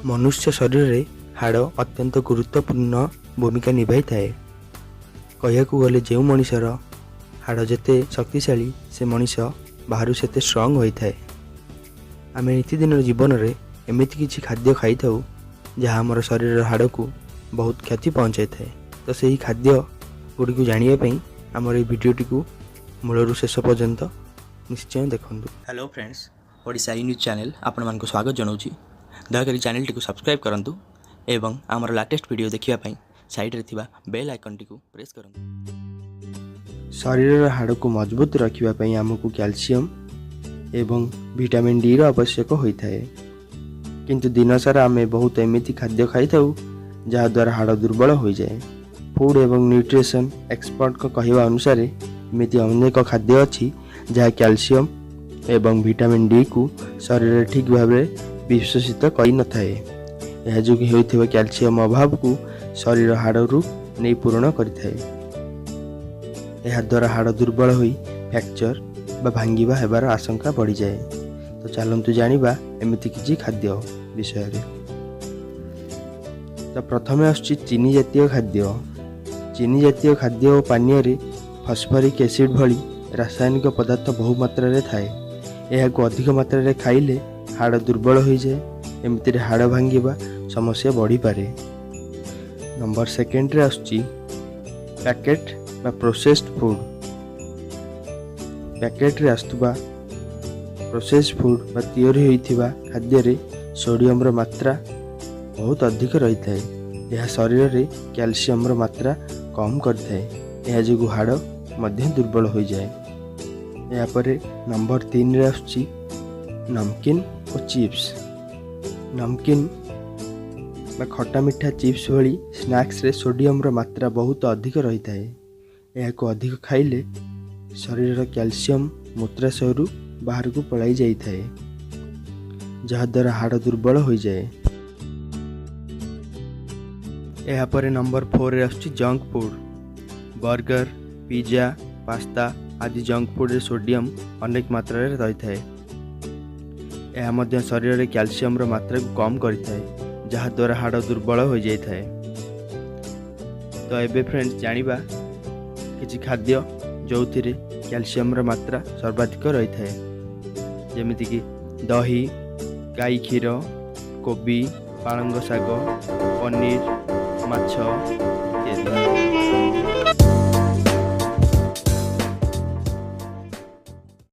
ମନୁଷ୍ୟ ଶରୀରରେ ହାଡ଼ ଅତ୍ୟନ୍ତ ଗୁରୁତ୍ୱପୂର୍ଣ୍ଣ ଭୂମିକା ନିଭାଇଥାଏ। କହିବାକୁ ଗଲେ, ଯେଉଁ ମଣିଷର ହାଡ଼ ଯେତେ ଶକ୍ତିଶାଳୀ, ସେ ମଣିଷ ବାହାରୁ ସେତେ ଷ୍ଟ୍ରଙ୍ଗ ହୋଇଥାଏ। ଆମେ ନିତିଦିନର ଜୀବନରେ ଏମିତି କିଛି ଖାଦ୍ୟ ଖାଇଥାଉ, ଯାହା ଆମର ଶରୀରର ହାଡ଼କୁ ବହୁତ କ୍ଷତି ପହଞ୍ଚାଇଥାଏ। ତ ସେହି ଖାଦ୍ୟ ଗୁଡ଼ିକୁ ଜାଣିବା ପାଇଁ ଆମର ଏହି ଭିଡ଼ିଓଟିକୁ ମୂଳରୁ ଶେଷ ପର୍ଯ୍ୟନ୍ତ ନିଶ୍ଚୟ ଦେଖନ୍ତୁ। ହ୍ୟାଲୋ ଫ୍ରେଣ୍ଡସ୍, ଓଡ଼ିଶା ଇ ନ୍ୟୁଜ୍ ଚ୍ୟାନେଲ୍ ଆପଣମାନଙ୍କୁ ସ୍ୱାଗତ ଜଣାଉଛି। ଦୟାକରି ଚ୍ୟାନେଲଟିକୁ ସବସ୍କ୍ରାଇବ୍ କରନ୍ତୁ ଏବଂ ଆମର ଲାଟେଷ୍ଟ ଭିଡ଼ିଓ ଦେଖିବା ପାଇଁ ସାଇଡ଼୍ରେ ଥିବା ବେଲ୍ ଆଇକନ୍ଟିକୁ ପ୍ରେସ୍ କରନ୍ତୁ। ଶରୀରର ହାଡ଼କୁ ମଜବୁତ ରଖିବା ପାଇଁ ଆମକୁ କ୍ୟାଲସିୟମ୍ ଏବଂ ଭିଟାମିନ୍ ଡିର ଆବଶ୍ୟକ ହୋଇଥାଏ। କିନ୍ତୁ ଦିନସାରା ଆମେ ବହୁତ ଏମିତି ଖାଦ୍ୟ ଖାଇଥାଉ, ଯାହାଦ୍ୱାରା ହାଡ଼ ଦୁର୍ବଳ ହୋଇଯାଏ। ଫୁଡ଼୍ ଏବଂ ନ୍ୟୁଟ୍ରିସନ୍ ଏକ୍ସପର୍ଟଙ୍କ କହିବା ଅନୁସାରେ, ଏମିତି ଅନେକ ଖାଦ୍ୟ ଅଛି, ଯାହା କ୍ୟାଲସିୟମ୍ ଏବଂ ଭିଟାମିନ୍ ଡିକୁ ଶରୀରରେ ଠିକ୍ ଭାବରେ ବିଶୋଷିତ କରିନଥାଏ। ଏହା ଯୋଗୁଁ ହେଉଥିବା କ୍ୟାଲସିୟମ୍ ଅଭାବକୁ ଶରୀର ହାଡ଼ରୁ ନେଇ ପୂରଣ କରିଥାଏ। ଏହାଦ୍ୱାରା ହାଡ଼ ଦୁର୍ବଳ ହୋଇ ଫ୍ରାକ୍ଚର ବା ଭାଙ୍ଗିବା ହେବାର ଆଶଙ୍କା ବଢ଼ିଯାଏ। ତ ଚାଲନ୍ତୁ ଜାଣିବା ଏମିତି କିଛି ଖାଦ୍ୟ ବିଷୟରେ। ତ ପ୍ରଥମେ ଆସୁଛି ଚିନି ଜାତୀୟ ଖାଦ୍ୟ। ଚିନି ଜାତୀୟ ଖାଦ୍ୟ ଓ ପାନୀୟରେ ଫସ୍ଫରିକ୍ ଏସିଡ୍ ଭଳି ରାସାୟନିକ ପଦାର୍ଥ ବହୁ ମାତ୍ରାରେ ଥାଏ। ଏହାକୁ ଅଧିକ ମାତ୍ରାରେ ଖାଇଲେ ହାଡ଼ ଦୁର୍ବଳ ହୋଇଯାଏ। ଏମିତିରେ ହାଡ଼ ଭାଙ୍ଗିବା ସମସ୍ୟା ବଢ଼ିପାରେ। ନମ୍ବର ସେକେଣ୍ଡରେ ଆସୁଛି ପ୍ୟାକେଟ୍ ବା ପ୍ରୋସେସ୍ଡ ଫୁଡ଼୍। ପ୍ୟାକେଟ୍ରେ ଆସୁଥିବା ପ୍ରୋସେସ୍ ଫୁଡ଼୍ ବା ତିଆରି ହୋଇଥିବା ଖାଦ୍ୟରେ ସୋଡ଼ିୟମର ମାତ୍ରା ବହୁତ ଅଧିକ ରହିଥାଏ। ଏହା ଶରୀରରେ କ୍ୟାଲସିୟମର ମାତ୍ରା କମ୍ କରିଥାଏ। ଏହା ଯୋଗୁଁ ହାଡ଼ ମଧ୍ୟ ଦୁର୍ବଳ ହୋଇଯାଏ। ଏହାପରେ ନମ୍ବର 3ରେ ଆସୁଛି ନମକିନ୍ ଓ ଚିପ୍ସ। ନମକିନ୍ ବା ଖଟା ମିଠା ଚିପ୍ସ ଭଳି ସ୍ନାକ୍ସରେ ସୋଡ଼ିୟମର ମାତ୍ରା ବହୁତ ଅଧିକ ରହିଥାଏ। ଏହାକୁ ଅଧିକ ଖାଇଲେ ଶରୀରର କ୍ୟାଲସିୟମ ମୂତ୍ରାଶୟରୁ ବାହାରକୁ ପଳାଇ ଯାଇଥାଏ, ଯାହାଦ୍ୱାରା ହାଡ଼ ଦୁର୍ବଳ ହୋଇଯାଏ। ଏହାପରେ ନମ୍ବର 4ରେ ଆସୁଛି ଜଙ୍କ ଫୁଡ଼୍। ବର୍ଗର, ପିଜା, ପାସ୍ତା ଆଦି ଜଙ୍କ ଫୁଡ଼୍ରେ ସୋଡ଼ିୟମ ଅନେକ ମାତ୍ରାରେ ରହିଥାଏ। ଏହା ମଧ୍ୟ ଶରୀରରେ କ୍ୟାଲସିୟମର ମାତ୍ରାକୁ କମ୍ କରିଥାଏ, ଯାହାଦ୍ୱାରା ହାଡ଼ ଦୁର୍ବଳ ହୋଇଯାଇଥାଏ। ତ ଏବେ ଫ୍ରେଣ୍ଡସ୍, ଜାଣିବା କିଛି ଖାଦ୍ୟ ଯେଉଁଥିରେ କ୍ୟାଲସିୟମର ମାତ୍ରା ସର୍ବାଧିକ ରହିଥାଏ, ଯେମିତିକି ଦହି, ଗାଈ କ୍ଷୀର, କୋବି, ପାଳଙ୍ଗ ଶାଗ, ପନିର, ମାଛ ଇତ୍ୟାଦି।